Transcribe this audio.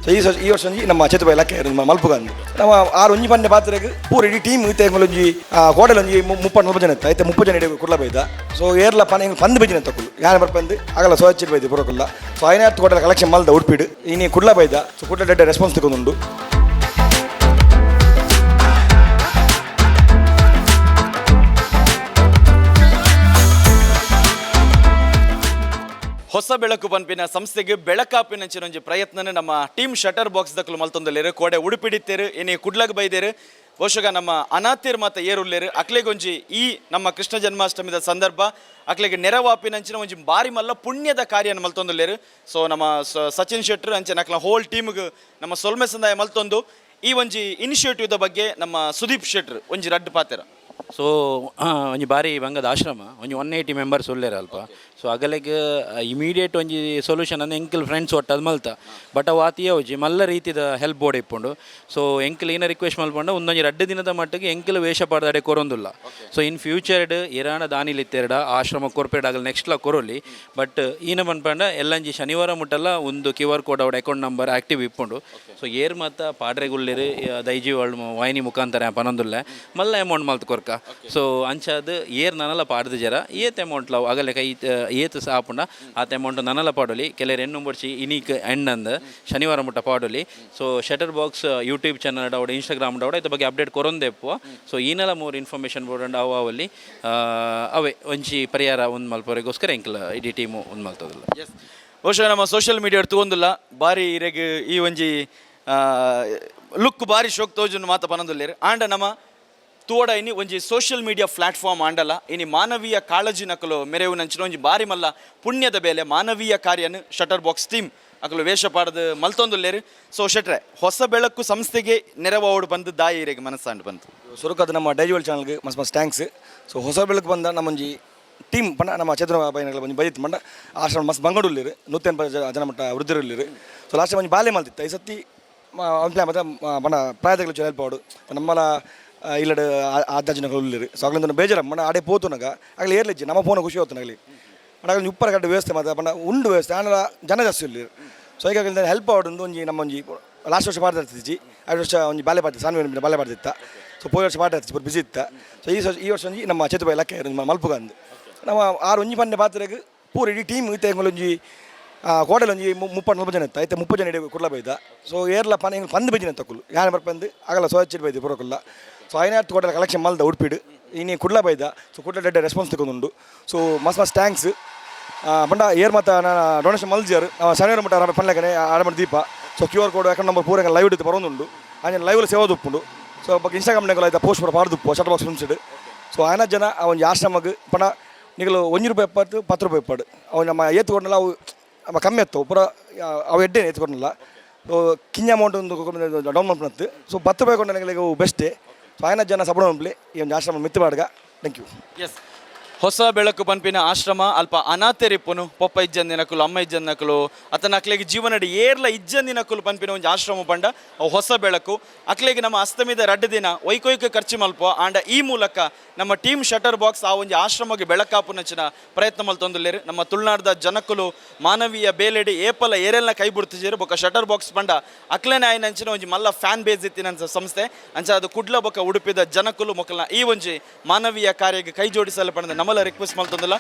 So ಈ ಈ ವರ್ಷ ಒಂಜಿ ನಮ್ಮ ಚೇತುಬಾಯಿ ಲಕ್ಕೆ ಮಲ್ಪುಗಂದು ನಮ್ಮ ಆರು ಒಂಜಿ ಪನ್ನೆ ಪಾತ್ರೆಗ್ ಪೂರ ಇಡೀ ಟೀಮ್ ಇತ್ತೆ ಒಂಜಿ ಕೋಡಲ್ ಒಂಜಿ 30 40 ಜನ ಇತ್ತು. ಐತೆ 30 ಜನ ಇಡೀ ಕುಡ್ಲ ಬೈದ. ಸೊ ಏರ್ಲ ಪನ ಎಂಕ್ ಪಂದ್ ಬೈಜಿನ ತಕ್ಕುಲು ಯಾನ್ ಬರ್ಪಂದು ಆಗಲ ಸೋಚಿಡ್ ಬೈದು ಪೂರಕುಲ್ಲ. ಸೊ ಐನಾತ್ ಕೋಡಲ ಕಲೆಕ್ಷನ್ ಮಲ್ದ ಉಡುಪಿಡ್ ಇನಿ ಕುಡ್ಲ ಬೈದ. ಸೊ ಕುಡ್ಲ ಡೆಡ್ಡೆ ರೆಸ್ಪಾನ್ಸ್ ತಿಕ್ಕೊಂದುಂಡು. ಹೊಸ ಬೆಳಕು ಪನ್ಪಿನ ಸಂಸ್ಥೆಗೆ ಬೆಳಕಾಪಿನಂಚಿನ ಒಂಜಿ ಪ್ರಯತ್ನನ ನಮ್ಮ team shutter box ದಕ್ಕಲು ಮಲ್ತೊಂದುಲ್ಲೆರ್. ಕೋಡೆ ಉಡುಪಿಡಿತ್ತೇರು, ಇನಿ ಕುಡ್ಲಗ್ ಬೈದೇರು. ಬಹುಶಃ ನಮ್ಮ ಅನಾಥೇರ್ ಮಾತ ಏರುಲ್ಲೇರು, ಅಕ್ಲೆಗೊಂಜಿ ಈ ನಮ್ಮ ಕೃಷ್ಣ ಜನ್ಮಾಷ್ಟಮಿದ ಸಂದರ್ಭ ಅಕ್ಲೆಗೆ ನೆರವಾಪಿನಂಚಿನ ಒಂಜಿ ಬಾರಿ ಮಲ್ಲ ಪುಣ್ಯದ ಕಾರ್ಯನ ಮಲ್ತೊಂದುಲ್ಲೆರ್. ಸೊ ನಮ್ಮ ಸಚಿನ್ ಶೆಟ್ಟರ್ ಅಂಚನೆ ಅಕ್ಲ ಹೋಲ್ ಟೀಮ್ಗೆ ನಮ್ಮ ಸೊಲ್ಮೆ ಸಂದಾಯ ಮಲ್ತೊಂದು, ಈ ಒಂಜಿ ಇನಿಷಿಯೇಟಿವ್ದ ಬಗ್ಗೆ ನಮ್ಮ ಸುದೀಪ್ ಶೆಟ್ರ್ ಒಂಜಿ ರಡ್ಡ್ ಪಾತೆರ. ಸೊ ಒಂಜಿ ಬಾರಿ ಬಂಗದ ಆಶ್ರಮ, ಒಂಜಿ 180 ಮೆಂಬರ್ಸ್ ಉಲ್ಲೇರ ಅಲ್ಪ. ಸೊ ಅಗಲೆಗ್ ಇಮಿಡಿಯೇಟ್ ಒಂಜಿ ಸೊಲ್ಯೂಷನ್ ಅಂದ್ರೆ ಎಂಕಲ್ ಫ್ರೆಂಡ್ಸ್ ಒಟ್ಟು ಮಲ್ತ. ಬಟ್ ಅವು ಆತಿಯ ಒಂಜಿ ಮಲ್ಲ ರೀತಿದ ಹೆಲ್ಪ್ ಬೋರ್ಡ್ ಇಪ್ಪುಂಡು. ಸೊ ಎಂಕಲ್ ಏನ ರಿಕ್ವೆಸ್ಟ್ ಮಲ್ಪಂಡ, ಒಂದೊಂಜಿ ರಡ್ಡು ದಿನದ ಮಟ್ಟಿಗೆ ಎಂಕಲ್ ವೇಷ ಪಾಡ್ದಾಡೆ ಕೊರೊಂದುಲ್ಲ. ಸೊ ಇನ್ ಫ್ಯೂಚರ್ಡ್ ಇರಾಣ ದಾನಿಲ್ ಇತ್ತೆರಡ ಆಶ್ರಮ ಕೊರ್ಪೇಡ್ ಆಗಲ್ ನೆಕ್ಸ್ಟ್ ಲ ಕೊರೊಲಿ. ಬಟ್ ಈನ ಪನ್ಪಂಡ ಎಲ್ಲಂಜಿ ಶನಿವಾರ ಮುಟ್ಟಲ್ಲ ಒಂದು Q R code ಅವಡ account number active ಇಪ್ಪುಂಡು. ಸೊ ಏರ್ ಮಾತ ಪಾಡ್ರೆಗುಲ್ಲೆರ್, ದೈಜಿ ವರ್ಲ್ಡ್ ವಾಹಿನಿ ಮುಖಾಂತರ ಪನೊಂದುಲ್ಲೆ, ಮಲ್ಲ ಅಮೌಂಟ್ ಮಲ್ತ್ ಕೊರ್ಕ. ಸೊ ಅಂಚಾದ್ ಏರ್ ನನಲ ಪಾಡ್ದು ಜರ ಏತ್ ಅಮೌಂಟ್ ಲವ್ ಅಗಲೆ ಕೈ ಏತ್ ಸಹ ಆಪುಂಡ ಆತ ಅಮೌಂಟ್ ನನಲ ಪಾಡೊಲಿ. ಕೆಲವರು ಎಣ್ಣು ಬೊಡ್ಚಿ, ಇನೀಕ್ ಎಂಡ್ ಅಂದ್ ಶನಿವಾರ ಮುಟ್ಟ ಪಾಡೊಲಿ. So shutter box YouTube channel ಡೌಡ್, Instagram ಡೌಡ್ ಐತ ಬಗ್ಗೆ ಅಪ್ಡೇಟ್ ಕೊರೊಂದೆಪ್ಪುವ. ಸೊ ಈನಲ more information board and ಅವು ಅವಲ್ಲಿ ಅವೇ ಒಂಜಿ ಪರಿಹಾರ ಒಂದು ಮಲ್ಪೊರೆಗೋಸ್ಕರ ಎಂಕಲ್ ಇಡೀ ಟೀಮು ಒಂದು ಮಲ್ತದಿಲ್ಲ. ಎಸ್, ಬಹುಶಃ ನಮ್ಮ ಸೋಷಿಯಲ್ ಮೀಡಿಯಾ ತೂವೊಂದುಲ್ಲ, ಬಾರಿ ಇರೆಗ್ ಈ ಒಂಜಿ ಲುಕ್ ಬಾರಿ ಶೋಕ್ ತೋಜುನು ಮಾತ ಪನೊಂದುಲ್ಲೆರ್. ಆಂಡ ನಮ್ಮ ತೋಡ ಇನಿ ಒಂಜಿ social media platform ಆಂಡಲ ಇನಿ ಮಾನವೀಯ ಕಾಳಜಿ ನಕಲು ಮೆರೆವು ನಂಚಿನ ಒಂಜಿ ಬಾರಿ ಮಲ್ಲ ಪುಣ್ಯದ ಬೇಲೆ, ಮಾನವೀಯ ಕಾರ್ಯನ shutter box team ಅಕಲು ವೇಷ ಪಾಡದು ಮಲ್ತೊಂದುಲ್ಲೆರ್. ಸೊ ಶೆಟ್ರೆ, ಹೊಸ ಬೆಳಕು ಸಂಸ್ಥೆಗೆ ನೆರವಾವಡು ಬಂದು ದಾಯಿ ಇರೆಗ್ ಮನಸ್ಸಾಂಡ್ ಬಂತು? ಸುರುಕದ ನಮ್ಮ ಡೈಜುವಲ್ ಚಾನಲ್ಗೆ ಮಸ್ತ್ ಮಸ್ತ್ thanks. So ಹೊಸ ಬೆಳಕು ಬಂದ ನಮ್ಮೊಂಜಿ ಟೀಮ್ ಪಂಡ ನಮ್ಮ ಚೇತನ ಬೈನಗಳ ಒಂಜಿ ಬೈತ್ ಪಂಡ ಆಶ್ರಮ ಮಸ್ತ್ ಬಂಗಡುಲ್ಲಿರು, 180 ಜನ ಮಟ್ಟ ವೃದ್ಧರುಲ್ಲಿರು. ಸೊ ಲಾಸ್ಟ್ ಒಂಜಿ ಬಾಲೆ ಮಲ್ತಿತ್ತು. ಈ ಸತಿ ಒಂದು ಮತ್ತೆ ಪಂಡ ಪ್ರಾಯದಗಳು ಹೆಲ್ಪ್ ಆವಡು ನಮ್ಮಲ ಇಲ್ಲಡ್ ಆದ್ದಾಜಿನಗಳು ಉಲ್ಲಿರು. ಸೊ ಅಗ್ಲಿಂದ ಬೇಜಾರ ಮಣ ಆಡೆ ಪೋತುನಗ ಆಗಲಿ ಏರ್ಲಿಜ್ಜಿ ನಮ್ಮ ಫೋನ ಖುಷಿ ಹೋತನಗಲಿ. ಪಂಡ ಆಗಲಿ ಉಪ್ಪರ ಕಡ್ಡೆ ವ್ಯವಸ್ಥೆ ಮಾತ್ರ ಪಂಡ ಉಂಡು ವ್ಯವಸ್ಥೆ ಆಂಡಲ ಜನ ಜಾಸ್ತಿ ಉಲ್ಲಿರು. ಸೊ ಹೀಗಾಗಿ ಹೆಲ್ಪ್ ಆವಡು ಒಂಜಿ ನಮ್ಮ ಒಂಜಿ ಲಾಸ್ಟ್ ವರ್ಷ ಪಾಡ್ದಿತ್ತಿಜ್ಜಿ. ಐದು ವರ್ಷ ಒಂಜಿ ಬಾಲೆ ಪಾಡ್ತಿ ಸಾನ್ವಿ ಬಾಲೆ ಪಾಡ್ದಿತ್ತ. ಸೊ ಪೋಯಿ ವರ್ಷ ಪಾಡ್ದಿತ್ತು, ಬಿಸಿ ಇತ್ತ. ಸೊ ಈ ಈ ವರ್ಷ ಒಂಜಿ ನಮ್ಮ ಚೇತುಬಾಯಿ ಲಕ್ಕೆ ಮಲ್ಪುಗಂದು ನಮ್ಮ ಆರು ಒಂಜಿ ಪನ್ನೆ ಪಾತ್ರೆಗ್ ಪೂರ ಇಡೀ ಟೀಮ್ ಇತ್ತೆ ಒಂಜಿ ಕೋಡಲ್ ಒಂಜಿ 30 40 ಜನ ಇತ್ತು. ಐತೆ 30 ಜನ ಇಡೀ ಕುಡ್ಲ ಬೈದ. ಸೊ ಏರ್ಲ ಪನ ಎಂಕ್ ಪಂದ್ ಬೈಜಿನ ತಕ್ಕುಲು ಯಾನ್ ಬರ್ಪಂದು ಆಗಲ ಸೋಚಿಡ್ ಬೈದು ಪೂರಕುಲ್ಲ. ಸೊ ಐನಾತ್ ಕೋಡಲ ಕಲೆಕ್ಷನ್ ಮಲ್ದ ಉಡುಪಿಡ್ ಇನಿ ಕುಡ್ಲ ಬೈದ. ಸೊ ಕುಡ್ಲ ಡೆಡ್ಡೆ ರೆಸ್ಪಾನ್ಸ್ ತಿಕ್ಕೊಂದುಂಡು. ಸೊ ಮಸ್ತ್ ಮಸ್ತ್ thanks. ಪಂಡ ಏರ್ ಮಾತ ಡೊನೇಷನ್ ಮಲ್ಜಿಯರ್ ನಾವು ಶನಿವಾರ ಮುಟ್ಟ ಪನ್ಲೆಕನೆ ಆಡಮಡ್ ದೀಪ. So Q R code, account number ಪೂರ ಲೈವ್ ಇಟ್ಟು ಬರೋದುಂಡು. ಆಂಜನೆ ಲೈವ್ ಸೇವಾ ಉಪ್ಪುಂಡು. ಸೊ ಬೊಕ್ಕ ಇನ್ಸ್ಟಾಗ್ರಾಮ್ ಐತ ಪೋಸ್ಟ್ ಪೂರ ಪಾಡ್ದುಪ್ಪು ಶಟರ್ ಬಾಕ್ಸ್ ಫಿಲ್ಮ್ಸ್ಡ್. ಸೊ ಆಯನ ಜನ ಆ ಒಂಜಿ ಆಶ್ರಮಗ್ ಪಂಡ ನಿಗಲು 1 ರೂಪಾಯಿ 70, 10 ರೂಪಾಯಿ 70 ಅವು ನಮ್ಮ ಏತ್ಕೊಂಡಲ್ಲ, ಅವು ನಮ್ಮ ಕಮ್ಮಿ ಎತ್ತವು ಪೂರ. ಅವು ಎಡ್ಡೆ ಏತ್ಕೊಂಡಲ್ಲ. ಸೊ ಕಿಂಜ ಅಮೌಂಟ್ ಒಂದು ಡೌನ್ ಮಲ್ಪನತ್ತು. ಸೊ 10 ರೂಪಾಯಿ ಕೊಂಡ ನಿಗಳಿಗೆ ಬೆಸ್ಟೇ. ಸೊ ಆಯನ ಜನ ಸಪೋರ್ಟ್ ಮಲ್ಪಲಿ, ಈ ಒಂದು ಆಶ್ರಮ ಮಿತ್ತು ಬಾಡ್ಗ. Thank you. S, ಹೊಸ ಬೆಳಕು ಪನ್ಪಿನ ಆಶ್ರಮ ಅಲ್ಪ ಅನಾಥರಿಪ್ಪುನು, ಪೊಪ್ಪ ಇಜ್ಜಂದಿನಕುಲು, ಅಮ್ಮ ಇಜ್ಜಂದಿನಕುಲು, ಅತನ ಅಕ್ಲೆಗ್ ಜೀವನಡ್ ಏರ್ಲ ಇಜ್ಜಂದಿನಕುಲು ಪನ್ಪಿನ ಒಂಜಿ ಆಶ್ರಮ ಪಂಡ ಅವು ಹೊಸ ಬೆಳಕು. ಅಕ್ಲೆಗ್ ನಮ್ಮ ಅಸ್ತಮಿದ ರಡ್ಡು ದಿನ ಒಯ್ಕೊಯ್ಕ ಖರ್ಚು ಮಲ್ಪ. ಆಂಡ ಈ ಮೂಲಕ ನಮ್ಮ team shutter box ಆ ಒಂಜಿ ಆಶ್ರಮಕ್ಕೆ ಬೆಳಕಾಪುನಂಚಿನ ಪ್ರಯತ್ನ ಮಲ್ತೊಂದುಲ್ಲೆರ್. ನಮ್ಮ ತುಳುನಾಡ್ದ ಜನಕುಲು ಮಾನವೀಯ ಬೇಲೆಡಿ ಏಪಲ ಏರೆಲ್ನ ಕೈ ಬಿಡ್ತಿಜೆರ್. ಬೊಕ್ಕ ಶಟರ್ ಬಾಕ್ಸ್ ಪಂಡ ಅಕ್ಲೆನ ಆಯ್ನಂಚಿನ ಒಂಜಿ ಮಲ್ಲ ಫ್ಯಾನ್ ಬೇಸ್ ಇತ್ತಿನ ಸಂಸ್ಥೆ. ಅಂಚ ಅದು ಕುಡ್ಲ ಬೊಕ್ಕ ಉಡುಪಿದ ಜನಕುಲು ಮೊಕ್ಕಲ್ನ ಈ ಒಂಜಿ ಮಾನವೀಯ ಕಾರ್ಯಕ್ಕೆ ಕೈ ಜೋಡಿಸಲು ಪಂಡ ನಮ್ಮಲ ರಿಕ್ವೆಸ್ಟ್ ಮಲ್ತೊಂದುಲ್ಲ.